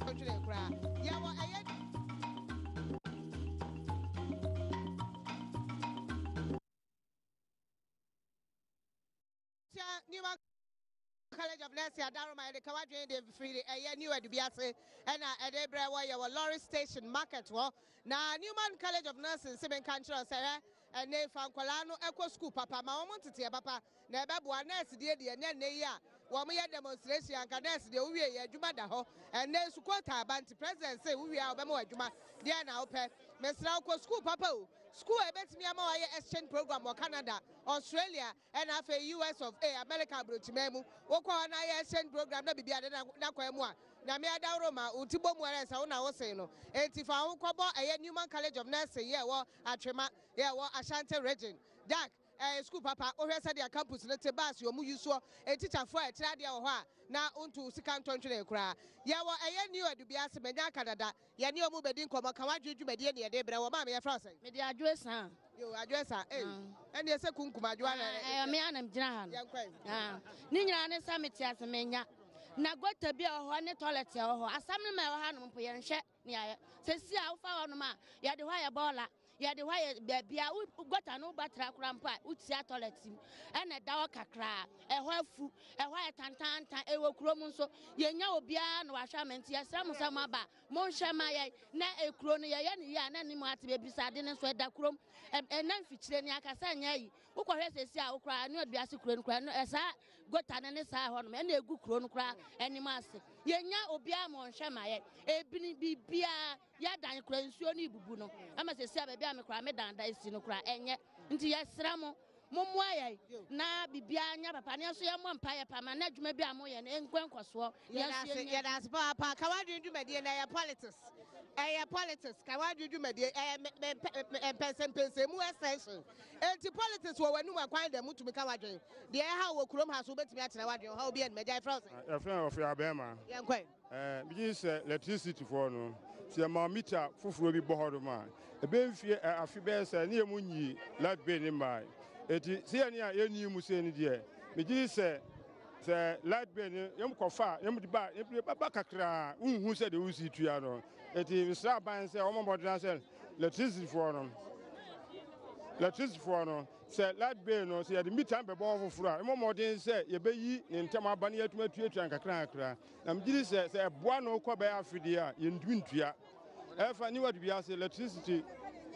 Ntwene koraa. Yɛwɔ ɛyɛ. Tia Newman College of Nursing Adaroma yɛde ka wadwene de firi ɛyɛ New Adubiase ɛna ɛde brɛ wɔ yɛwɔ lorry station market hɔ na Newman College of Nursing se menka nkyerɛ sɛ hwɛ ɛnɛ fa nkwadaa no ɛkɔ sukuu papa ma wɔn nteteɛ papa na ɛbɛboa nurse deɛ deɛ ɛnyɛ nnɛ yi a wɔn yɛ demonstration anka nurse deɛ wowie yɛ adwuma da hɔ ɛnɛ nso quota aba nti president se wowie a wɔbɛma wɔ adwuma deɛ na wopɛ mesrɛ wokɔ sukuu papa o sukuu a ɛbɛtumi ama wɔayɛ exchange program wɔ Canada, Australia ɛna afei US of A, America aburokyiman mu. Wokɔ hɔ na ayɛ exchange program na biribi ade na kwan mu a, Nyame adaworo ma wo ti bɔ mu ara sɛ wo na wosen no. Enti fa wo ho kɔbɔ ɛyɛ Newman College of Nursing yɛ ɛwɔ Atwema, yɛ ɛwɔ Ashanti Region. Jack, ɛyɛ sukuu papa. Wohwɛ sɛdeɛ campus no te, bus wɔn yi soɔ, tikyafoɔ a ɛkyerɛ adeɛ wɔ hɔ a, na wonto wo sika ntɔ ntwene koraa. Yɛwɔ ɛyɛ New Adubiase, manya aka dada. Yɛne ɔmo bɛdi nkɔmmɔ, ka w'adwene dwumadie ne yɛde brɛ wɔ. Maame yɛfrɛ wo sɛn? Mede Adwoa Esaa. Yo, Adwoa Esaa, ei, ɛnneɛ sɛ kunkum Adwoa na. Ɛyɛ me ara na megyina ha no. Yɛnkɔ ɛ. Ne nyinaa ne sɛ mete ase menya. Na gota bi a ɛwɔ hɔ ne toilet a ɛwɔ hɔ, assembly man a ɛwɔ hanom mpo yɛnhwɛ nea ayɛ. Sɛsi a wofa hɔnom a, yɛde hɔ ayɛ bɔɔla. Yɛde hɔ ayɛ baabi a wo gɔta no woba tra koraa mpo a wotia toilet mu ɛna ɛda hɔ kakraa ɛhɔ afu ɛhɔ ayɛ tantaantan ɛwɔ kurom nso yɛnya obiara na wahwɛ ama nti yɛsrɛ mo sɛ mo aba monhwɛ ma yɛn na ekuro no yɛyɛ ne yie a na ne mu ate baabi sɛ ade no nso ɛda kurom ɛna mfikyire ne akasa nyɛ ayi wokɔhwɛ sɛsi a wokora ne ɔduase kuro no koraa no ɛsaa gɔta no ne saa hɔ nom ɛna egu kuro no koraa anim ase yɛnya obiara ma ɔnhwɛ ma yɛ ebini biribiara Yɛ dan koraa nsuo no rebubu no ama sɛsi a baabi a me koraa me dan da si no koraa ɛnyɛ nti yɛsrɛ mo mommoa yɛn na biribiara nyɛ papa ne nso yɛmmɔ mpaeɛ pa ma na adwuma bi a moyɛ no ɛnkɔ nkɔsoɔ. Yɛda ase papaapa. Ka w'adwene dwumadie no ɛyɛ politics ɛyɛ politics ka w'adwene dwumadie ɛyɛ mpɛnsɛmpɛnsɛmu extension enti politics wɔ w'anum akwan dɛm wotumi ka w'adwene deɛ ɛha wɔ kurom ha so wobɛtumi akyerɛ w'adwene ɔhaw bi anim agya yɛfrɛ wo sɛn? Yɛfrɛ me Ɔfea Bɛɛma. Yɛnkɔ ɛ. Ɛɛ, megye di sɛ electricity foɔ no, sɛ yɛma mita foforɔ bi bɔ hɔ nom a, ɛbɛyɛ mfie ɛ, afe bɛyɛ sɛ ne yɛn nyii light bill ne mmae. Eti sɛ yɛn a yɛnni mu sei no deɛ, megye di sɛ sɛ light bill no yɛn kɔfa a, yɛn de ba, yɛn de bɛba kakraa, wonhu sɛ deɛ wosi tua no. Eti mesrɛ aban sɛ wɔmmɔ mmɔden sɛ electricity foɔ no, electricity foɔ no, sɛ light bill no, sɛ yɛde mita no bɛbɔ hɔ foforɔ a, yɛmmɔ mmɔden sɛ yɛbɛyi ne ntɛm aba na yɛatumi atuatua nkakra nkakra. Na megye di sɛ sɛ ɛboa no kɔ bɛyɛ afe deɛ a, yɛntumi ntua. Ɛfa New World wiase electricity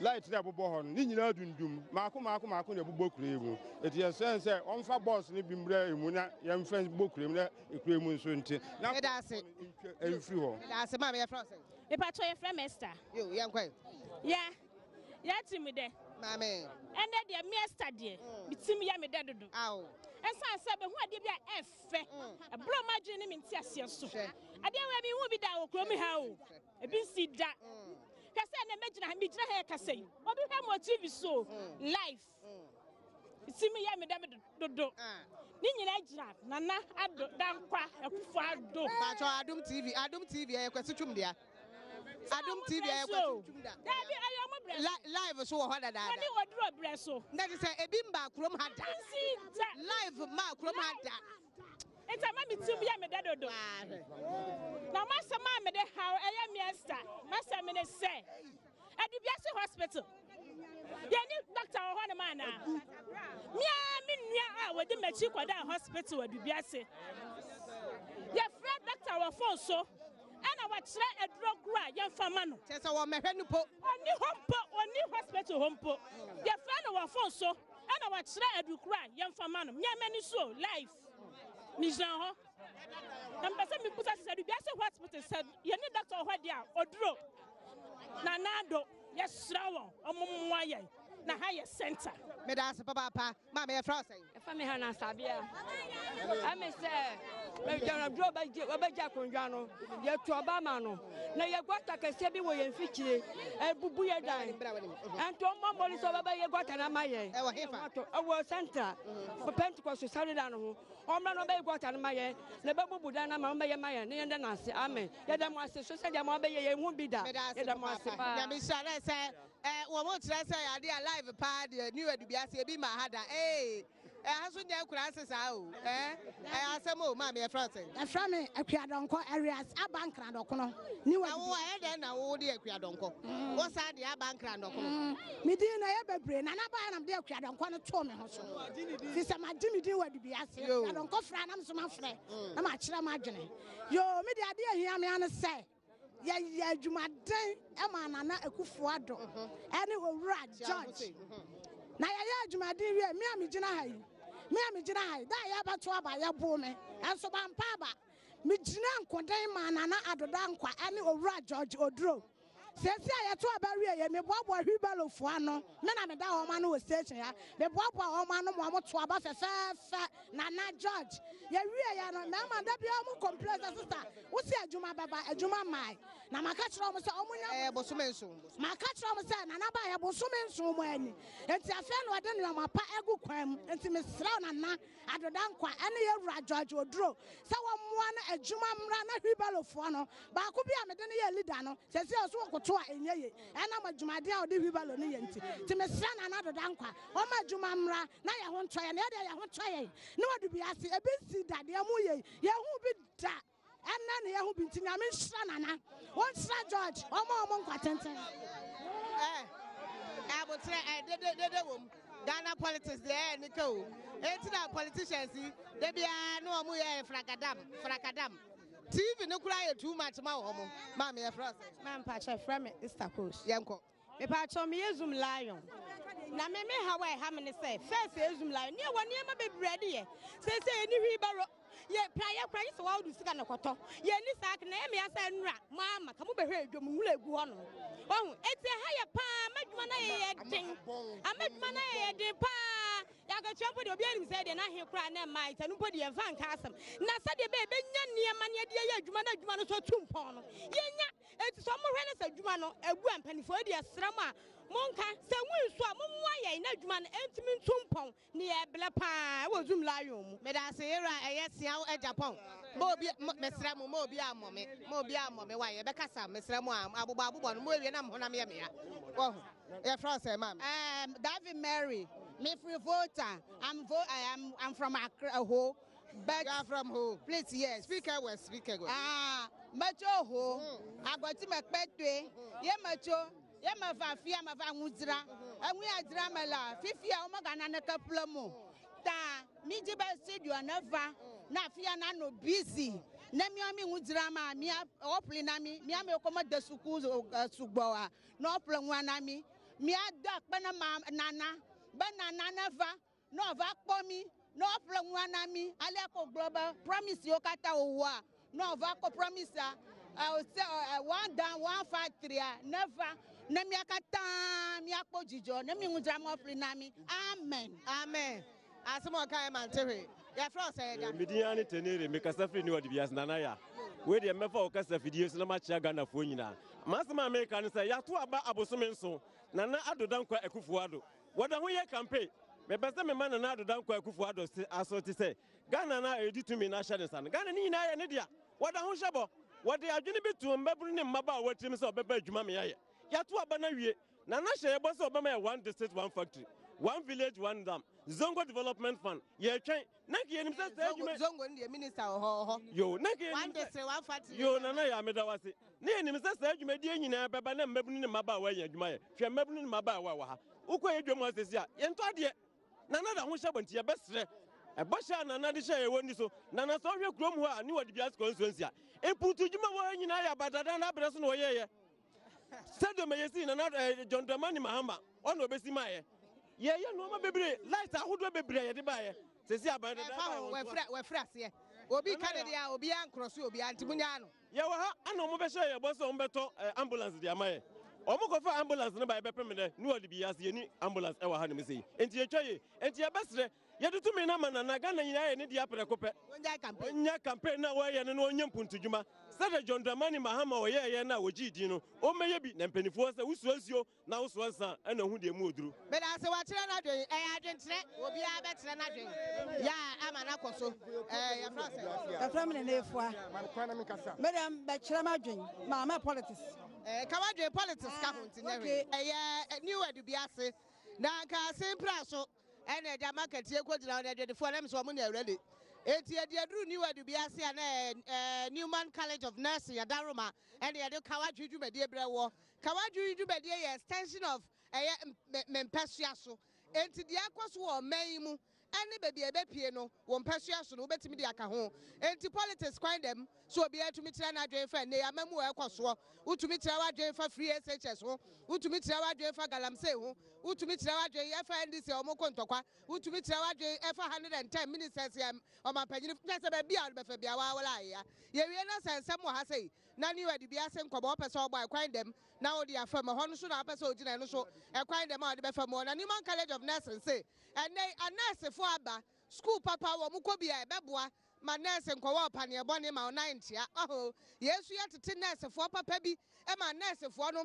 light na ɛbobɔ hɔ no, ne nyinaa dundum maako maako maako na ɛbobɔ kuro yi mu. Eti yɛsrɛ sɛ wɔmfa bɔs no bi mmra emu na yɛmfa bɔ kuro mu na kuro mu nso nti na Meda ase. ntwa mfiri hɔ. Meda ase maame yɛfrɛ wo sɛn? Mepatɔ yɛfrɛ me Esther. Yo, yɛnkɔ ɛ. Ya, yɛate mu dɛ. Maame. Ɛnɛ deɛ me Esther deɛ, me tim yɛ me dɛ dodo. Awo. Ɛsan sɛ bɛhu adeɛ bi a ɛf fɛ. Ɛborɔ m'adwene ne me nteaseɛ so. Adeɛ wei menhu bi da wɔ kurom ha o. Ebi nsi da. Hwɛ sɛ ɛnɛ mɛgyina ha, megyina ha ɛkasa yi. Obi hwɛ mo TV so live. Si mi yɛ me dɛ me dodo. Ne nyinaa gyina Nana Addo Dankwa Akufo Addo. Pacho Adom TV, Adom TV ɛyɛ Kwasi Twum dea. Adom TV ɛyɛ Kwasi Twum da. Dabi ɛyɛ ɔmo brɛ so. Live so wɔ hɔ dadaada. Wɔne oduro brɛ so. Na te sɛ ebi mba kurom ha da. Nsi da. Live mma kurom ha da. Nti ama me tim yɛ me dɛ dodo. Na m'asɛm a mede haw ɛyɛ me Esther. M'asɛm ne sɛ. Adubiase hospital yɛne doctor wɔ hɔ nom anaa? Mea me nua a wɔde m'akyi kɔdaa hospital Adubiase yɛfrɛ doctor wɔ phone so ɛna wɔkyerɛ aduro koro a yɛmfa ma no. Kyerɛ sɛ wɔmmɛhwɛ no po. Ɔnni hɔ mpo, ɔnni hospital hɔ mpo. Yɛfrɛ no wɔ phone so ɛna wɔkyerɛ aduro koro a yɛmfa ma no. Mea m'ani so life megyina hɔ. Na mepɛ sɛ mebusa sɛ Adubiase hospital sɛ yɛne doctor wɔ hɔ deɛ a ɔduro Nana Addo yɛsrɛ wɔn ɔmo mmoa yɛn na ha yɛ center. Meda ase papaapa. Maame yɛfrɛ wo sɛn? Yɛfrɛ me Hannah Sabea. Ɛme sɛ gyana duro wɔbɛgye akonnwa no yɛtu ɔba ma no na yɛ gɔta kɛseɛ bi wɔ yɛn mfikyire ɛbubu yɛ dan ɛnti ɔmmɔ mmɔden sɛ ɔbɛbɛyɛ gɔta no ama yɛn ɛwɔ hefa ɛwɔ central Pentecost sɔredan no ho Ɔmmra na ɔbɛyɛ guata no ma yɛn, na ɛbɛbubu dan no ama ɔmmɛyɛ ma yɛn, na yɛnda no ase. Amen. Yɛda mo ase so sɛdeɛ mo abɛyɛ yɛn ho bi da. Meda ase Yɛda mo ase papaapa. paa. Nyame nhyira na sɛ. Eh, wɔn kyerɛ sɛ ade a live paa deɛ New Adubiase ebi ma ha da. Ee, ɛha so nyɛ nkura ase saa o. Eh, ɛyɛ asɛm o, maame yɛfrɛ wo sɛn? Yɛfrɛ me Akuadɔnkɔ, Areas aba Nkranɔkono. New Na wo ayɛ dɛn na wo de Akuadɔnkɔ? Wo saa de aba Nkranɔkono? Me din no ɛyɛ bebree. Nana baeɛ na mede Akuadɔnkɔ no too me ho so. Fi sɛ magye me din wɔ Adubiase. Akuadɔnkɔ frɛ a na me nso mafrɛ na makyerɛ m'adwene. Yoo, me deɛ adeɛ a ɛhia me ara ne sɛ Yɛyɛ adwumaden maa Nana Akufo Addo ne Owura George. Na yɛyɛ adwumaden wie, me a megyina ha yi, me a megyina ha yi, da a yɛbɛto aba yɛboo me, nso mampa aba. Megyina nkoden maa Nana Addo Dankwa ne Owura George Oduro. Seesei a yɛto aba wie yɛ, meboaboa wheelbarrowfoɔ ano, me na meda wɔn ano wɔ station ha, meboaboa wɔn ano ma wɔto aba fɛfɛɛfɛ. Nana George, yɛwie yɛ no, mmarima da biara wɔn complain sɛ sista, wosi adwuma bɛba, adwuma mmae. Na maka kyerɛ wɔn sɛ wɔn nya. Ɛyɛ bosome nson. Maka kyerɛ wɔn sɛ Nana ba yɛ bosome nson mu ani. Nti afei na ɔde nneɛma pa agu kwan mu. Nti mesrɛ wo Nana Addo Dankwa ɛne yɛ wura George Oduro sɛ wɔmmoa na adwuma mmra na wheelbarrowfoɔ no baako bi a mede no yɛ leader no sɛsɛ ɔso ɔkoto a ɛnyɛ ye ɛnam adwumaden a ɔde wheelbarrow no yɛ nti. Nti mesrɛ Nana Addo Dankwa ɔma adwuma mmra na yɛn ho ntɔ yɛn, na yɛdeɛ yɛn ho tɔ yɛn ne wɔde bi ase, ebi nsi da, deɛ mo yɛ yi, yɛn ho bi da, ɛnɛ ne yɛn ho bi nti Nyame nhyira Nana, wɔnhyira George, ɔma wɔn nkwa tenten. Eh, abotrɛ eh, dede dede wom. Ghana politics deɛ ɛyɛ nika o. Eti na politicians yi, da biara ne wɔn yɛ frakadam, frakadam. TV no koraa yɛ too much ma wɔn. Maame yɛfrɛ wo sɛn? Maame mpakyɛ frɛ me Esther Coach. Yɛnkɔ. Mepaakyɛw meyɛ zoom lion na me me haw a ɛha me ne sɛ first yɛ zoom lion ne yɛwɔ nneɛma bebree ɛde yɛ seesei yɛni wheelbarrow yɛ praeɛ koraa gye sɛ wawode sika na kɔtɔ yɛni saa na ɛyɛ meya sɛ nnura mo ama ka mo bɛhwɛ adwam nwura egu hɔ nom ɔho eti ɛha yɛ paa ama adwuma no ayɛ yɛ den ama adwuma no ayɛ yɛ den paa yɛakatua mpo deɛ obiara nim sɛ deɛ n'ahe koraa na ɛmma ɛtɛ no mpo deɛ yɛmfa nka asɛm na sɛdeɛ bɛyɛ bɛnya nneɛma ne yɛde ayɛ adwuma na adwuma no so atu mpɔn no yɛnya Enti sɛ wɔhwɛ na sɛ adwuma no agu a, mpanimfoɔ yi deɛ srɛ mo a, monka. Sɛ ɛngu nso a, mommoa yɛn na adwuma no ntumi ntu mpɔn. Ne yɛrebrɛ pa ara wɔ Zoom Lion mu. Medase yera ɛyɛ siaw agyapong ma obi mesrɛ mo ma obi ammɔ me ma obi ammɔ me wai yɛbɛkasa mesrɛ mo a abobɔ abobɔ no mo awie na mo honam yɛ meya wahu yɛfrɛ wo sɛ maame. Um, Davi Mary, me free voter. I'm vo I am I'm from Accra, Ho. But you are from Ho. Please, yes. Speaker well, speaker well. Ah, metso Ho. Agɔti me kpɛtoe. Ye metso. Ye me va fia me va ŋu dzra. Eŋu ya dzra me la fifia wo megana neke ƒle mo. Ta mi dzi be studio ne va na afia na no busy. Ne mía mi ŋu dzra ma mía woƒli na mi. Mía me ko mede suku sugbɔ wa ne woƒle ŋua na mi. Mía do akpe ne ma nana be nana ne va Ne wòava kpɔ mí, ne woaƒle nua na mí, alea ko wògblɔ be promise yiwo katã wòwɔa, ne wòva kɔ promise-a, ɛ, one down, one factory-a, neva, ne mía katã míakpɔ dzidzɔ, ne mí ŋu dzram woaƒli na mí. Amen. Amen. Asɛm a ɔkaeɛ mante hwee. Yɛfrɛ wo sɛn agya? Me din ara ne Tenere, mekasa firi New Adibiase, Nana Ya. Wei deɛ mɛfa wo kasa fidie so na makyea Ghanafoɔ nyinaa. M'asɛm a meka ne sɛ, yɛato aba abosome nson, Nana Addo Dankwa Akufo-Addo, Wɔda ho yɛ campaign. Mepɛ sɛ mema Nana Addo Dankwa Akufo Addo se aso te sɛ Ghana no a ɛredi tumi no ahyɛ ne nsa no. Ghana no nyinaa yɛ ne dea. Wɔda ho hyɛ bɔ. Wɔde adwene bi too mmabunu ne mmabaawa tirim sɛ ɔbɛba adwuma ma yɛayɛ. Yɛato aba no awie. Nana hyɛ yɛn bɔ sɛ ɔbɛma yɛn one district one factory, one village one dam, Zongo development fund. Yɛretwɛn. Na nka yɛnim sɛ saa adwuma. Zongo no deɛ minister wɔ hɔ wɔ hɔ. Yoo, na nka yɛnim sɛ. One district one factory. Yoo, Nana Yaa meda wo ase. Na yɛnim sɛ saa dwumadie nyinaa bɛba na mmabunu ne mmabaawa anya adwuma ayɛ. Hwɛ mmabunu ne mmabaawa a ɛwɔ ha. Wokɔ yɛn dwam ha seesei a, yɛntɔ adeɛ. Nana da ho hyɛ bɔ nti yɛbɛsrɛ. Ɛbɔhyɛ a Nana de hyɛɛ yɛn wɔ nni so. Nana sɛ wohwɛ kurom hɔ a ne wɔde bi ase constituency a, mpuntu dwuma wɔ ha nyinaa yɛ abadadan no abrɛ so na wɔyɛeɛ. Stadium a yɛsii Nana eh, John Dramani Mahama ɔna ɔbɛsi maeɛ. Yɛyɛ nnoɔma bebree, light ahodoɔ bebree a yɛde baeɛ. Seesei aban dada Ɛmfa ho, wɔafiri aseɛ. Obi ka ne deɛ a, obiara nkorɔ so obiara nti monyaa no. Yɛwɔ ha ɛna ɔmo bɛhyɛɛ yɛn bɔ sɛ ɔmo bɛtɔ ambulance de ama yɛn. Ɔmo kɔfaa ambulance no baeɛ bɛpem nnɛ ne wɔde bi ase yɛnni ambulance ɛwɔ ha nom sei. Enti yɛtwa yie. Enti yɛbɛsrɛ, yɛde tumi no ama Nana, Ghana nyinaa yɛ ne dea prɛko pɛ. Ɔngyae campaign. Ɔnyɛ campaign no a ɔreyɛ no na ɔnyɛ mpuntudwuma. Sɛdeɛ John Dramani Mahama ɔyɛɛyɛ no a wɔgyee din no, ɔmmɛyɛ bi na mpaninfoɔ sɛ wosoa nsuo na wosoa nsa a ɛna hu deɛ ɛmu ɔduru. Medase wakyerɛ n'adwen ɛyɛ adwenkyerɛ obiara bɛkyerɛ n'adwen yaa ama no akɔ so ɛɛ yɛfrɛ wo sɛn. Yɛfrɛ me Nene Efua. Me deɛ bɛkyerɛ m'adwen maa mɛ politics. Ɛɛ ka w'adwen politics ka ho nti nyɛ hwee. Ɛyɛ new Adubiase na nka Asen Praso Ɛna agya market yɛ kɔ gyina hɔ na adwadifoɔ na mesɛ wɔn nyɛ ready. Eti yɛde aduru New Adubiase a na ɛɛ Newman College of Nursing Adaroma ɛna yɛde Kawadwi dwumadie brɛ wɔ. Kawadwi dwumadie yɛ extension of ɛyɛ me mpɛsoa so. Enti deɛ ɛkɔ so wɔ ɔman yi mu ɛne baabi a ɛbɛpie no wo mpɛsoa so no wobɛtumi de aka ho. Enti politics kwan dɛm. So obiara tumi kyerɛ n'adwene fa nnɛyi amammuo a ɛrekɔ soɔ? Wotumi kyerɛ w'adwene fa Free SHS ho? Wotumi kyerɛ w'adwene fa Galamsey ho? Wotumi kyerɛ w'adwene fa NDC a wɔko ntɔkwa? Wotumi kyerɛ w'adwene fa 110 ministers a ɔmampanyini kyerɛ sɛ baabi a wode bɛfa biara waa wola ayea. Yɛwie na sɛ nsɛm wɔ ha sei na New Adubiase nkɔmmɔ wopɛ sɛ wobɔ a ɛkwan dɛm na wode afa mu. Ɛhɔ no nso na wopɛ sɛ wogyina ɛno nso ɛkwan dɛm a wode bɛfa mu. Na Newman College of Nursing se ɛnnɛ yi anɛɛsefoɔ aba sukuu papa wɔn kɔ bi a ɛbɛboa Ma nɛɛse nkɔwɔ ɔpaneɛ bɔne ma wo nan nkyea. Waho? Yei nso yɛtete nɛɛsefoɔ papa bi ma nɛɛsefoɔ no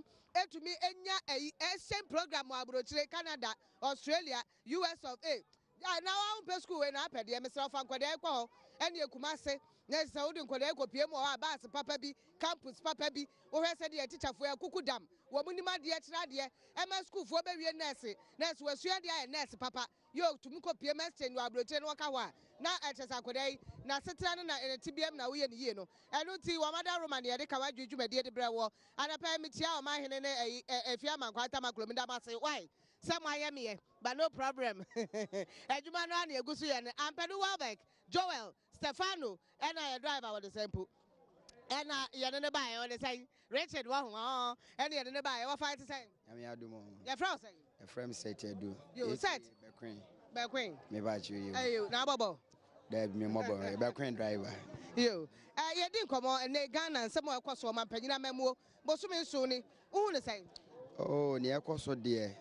tumi nya ayi, exchange program wɔ aburokyire, Canada, Australia, US of A. Ah, na wompɛ sukuu wei na apɛ deɛ, mesrɛ wo fa nkwadaa yi kɔ hɔ. Ɛneɛ Kumase, na sɛ wode nkwadaa yi kɔpie mu wɔ hɔ a, baase papa bi, campus papa bi, wohwɛ sɛdeɛ tikyafoɔ yi akuku dam, wɔn nim adeɛ kyerɛ adeɛ, ɛma sukuufoɔ bɛwie nɛɛse, nɛɛse wasua adeɛ ayɛ nɛɛse papa. Yo, tumi kɔ pie ma exchange wɔ aburokyire na wɔka hɔ a, na ɛkyerɛ sɛ akwadaa yi, n'asetena ne na ne tebeam na woyɛ no yie no. Ɛno nti, wɔn adaworoma na yɛde ka w'adwene dwumadie de brɛ woɔ. Anɔpa yi, mekyia ɔmanhene ne ɛyi, ɛ, Afie Amankwaa Ntamaklo, meda mo ase, why? Sɛ moayɛ meɛ, but no problem. Adwuma no ara na yɛgu so yɛ no. Ampadu Welbeck, Joel, Stefano, ɛna yɛ driver wɔde sɛn mpo? Ɛna yɛne no baeɛ, wɔde sɛn? Richard wɔ ho, ɔɔ, ɛna yɛde no baeɛ, wɔfa te sɛn? Nyame adom o. Yɛfrɛ wo sɛn? Yɛfrɛ me Seth Adu. Yo, Seth. Bɛkwen. Bɛkwen. Me ba kyerɛ yo. Ayo, na abɔbɔ. Daabi me mmɔbɔ, bɛkwen driver. Yo, eh, yɛdi nkɔmmɔ ɛnɛ Ghana nsɛm a ɛkɔ so ɔmampanyin amammuo bosome nson ni, wohu ne sɛn? Oh, nea ɛkɔ so deɛ,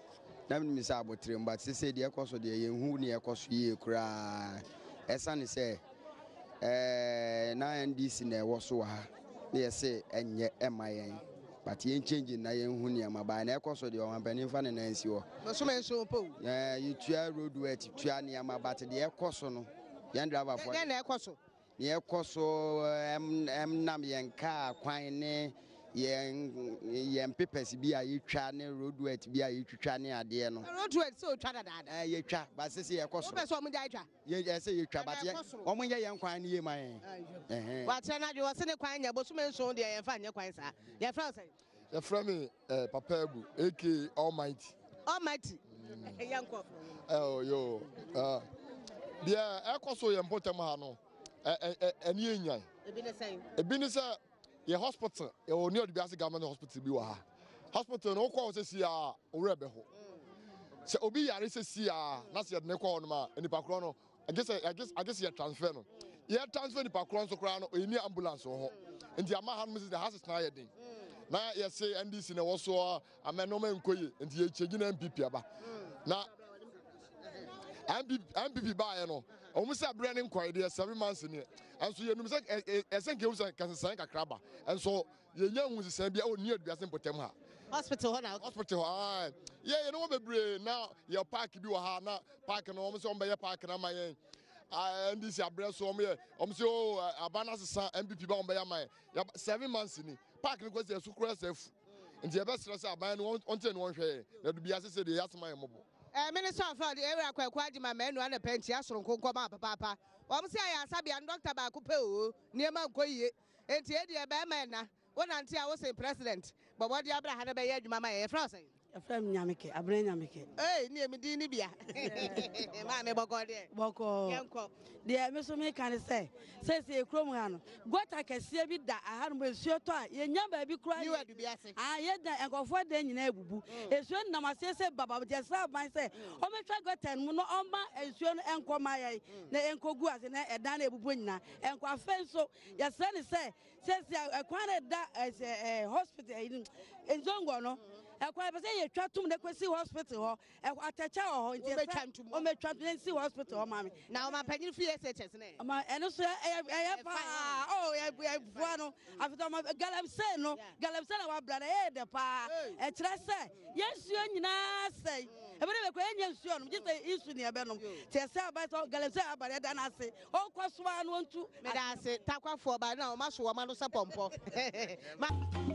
na menim sɛ aboterɛ mu, but sesei deɛ ɛkɔ so deɛ, yɛnhu nea ɛkɔ so yie koraa. Ɛsane sɛ, eh, na NDC na ɛwɔ so wɔ ha, na yɛse ɛnyɛ ɛma yɛn. But yɛn change na yɛn hu nneɛma baa na ɛkɔ so deɛ ɔmampanin nfa ne nan nsi hɔ. Bosome nso mpo. Ɛɛ yɛtua road work tua nneɛma but deɛ ɛkɔ so no yɛn driver fo. Deɛ na ɛkɔ so. Deɛ ɛkɔ so ɛm nam yɛn kaa kwan ne yɛn yɛn papers bi a yɛtwa ne road work bi a yɛtwitwa ne adeɛ no. Road work sɛ otwa dadaada. Ɛɛ yɛtwa but sisi ɛkɔ so. Wopɛ sɛ ɔmo gya atwa. Yɛ ɛsɛ yɛtwa but yɛ wɔn nyɛ yɛn kwan no yie ma yɛn. Ɛhɛn. Wakyerɛ n'adwene wɔse ne kwan nyɛ bosome nson deɛ yɛnfa nyɛ kwan saa. Yɛfrɛ wo sɛn? Yɛfrɛ me eh, Papa Abu aka Almighty. Almighty. Yɛnkɔ. Oh, yo. Uh, deɛ ɛkɔ so yɛ mpɔtam ha no ɛne yɛ nyan. Ebi ne sɛn? Ebi ne sɛ yɛ hospital yɛwɔ New Adubiase government hospital bi wɔ ha. Hospital no wokɔ hɔ sɛ si a owurɛ bɛ hɔ. Sɛ obi yare sɛ si a na sɛ yɛde ne kɔ hɔ nom a nipa korɔ no agye sɛ agye sɛ yɛ transfer no. Yɛ transfer nipa korɔ nso koraa no ɛni ambulance wɔ hɔ. Nti ama ha nom sɛ ha setena yɛ den. Na yɛse NDC na ɛwɔ so ama nneɛma nkɔ yie nti yɛkyɛgyi na NPP aba. Na NPP baeɛ no wɔn sɛ berɛ ne nkɔe deɛ 7 months neɛ ɛnso yɛnum sɛ ɛsɛ nka ehu sɛ nkɛsesan kakra ba ɛnso yɛnya hu sesan bi a ɔnni aduase mpɔtam ha. Hospital hɔ na. Hospital hɔ aa yɛ yɛn wɔ bebree na yɛ park bi wɔ ha na park no wɔn sɛ wɔn bɛyɛ park no ama yɛn NDC abrɛ so wɔn yɛ wɔn sɛ o aba no asesa NPP ba wɔn bɛyɛ ama yɛn yɛ 7 months ni park no kɔ sɛ ɛso kura sɛ afu nti yɛbɛsrɛ sɛ aban no wɔn tɛ ne wɔn hwɛ yɛn na dubi ase sɛ deɛ yɛasoma yɛn mmɔbɔ. Minister of Health Ewura Kwaku Agyemang Manu anapa nkyia soronko nkɔma papaapa. Wɔn sɛ ayaresabea no dɔkta baako pɛ oo, nneɛma nkɔ yie. Enti ɛdeɛ bɛrima ɛna, wonante a wosen president. Bɔ mmɔden abra ha na bɛyɛ adwuma ma yɛn. Yɛfrɛ wo sɛn? Yɛfrɛ me Nyameke, Abena Nyameke. Ei, ne yɛ me din ne bia. Maame bɔkɔɔ deɛ. Bɔkɔɔ. Yɛnkɔ. Deɛ me so meka ne sɛ, seesei kurom ha no, gɔta kɛseɛ bi da aha nom, nsuo tɔ a, yɛnya baabi koraa. New Adubiase. Ah, yɛda nkurɔfoɔ dan nyinaa abubu. Nsuo no nam aseɛ sɛ baba, yɛsrɛ aban sɛ ɔmmɛtwa gɔta no mu na ɔmma nsuo no nkɔ ma yɛn na ɛnkɔgu ase na ɛdan no abubu nyinaa ɛnkɔ. Afei nso, yɛsrɛ ne sɛ seesei ɛkwan no ɛda ɛsɛ hospital ɛyi no Nzongo no ɛkwan yɛpɛ sɛ yɛtwa tom na ɛkɔsi hospital hɔ atɛkyɛ wɔ hɔ nti Wɔbɛtwa ntom. Wɔbɛtwa ntom na ɛsi hospital hɔ ma me. Na ɔmampanyin fi SHS ne. Ɔma ɛno so ɛyɛ ɛyɛ paa oh yɛ yɛboa no. no afei galamsey no galamsey na wabra no ɛyɛ dɛ paa ɛkyerɛ sɛ yɛn nsuo nyinaa sɛe ɛbɛde bɛkɔ yɛnyɛ nsuo nom gye sɛ nsu ne ɛbɛnom nti ɛsɛ aba sɛ galamsey aba no ɛda no ase ɔnkɔ so ara no ɔntu. Meda ase takwafoɔ ba na ɔma so wɔma no sɛ pɔmpɔ.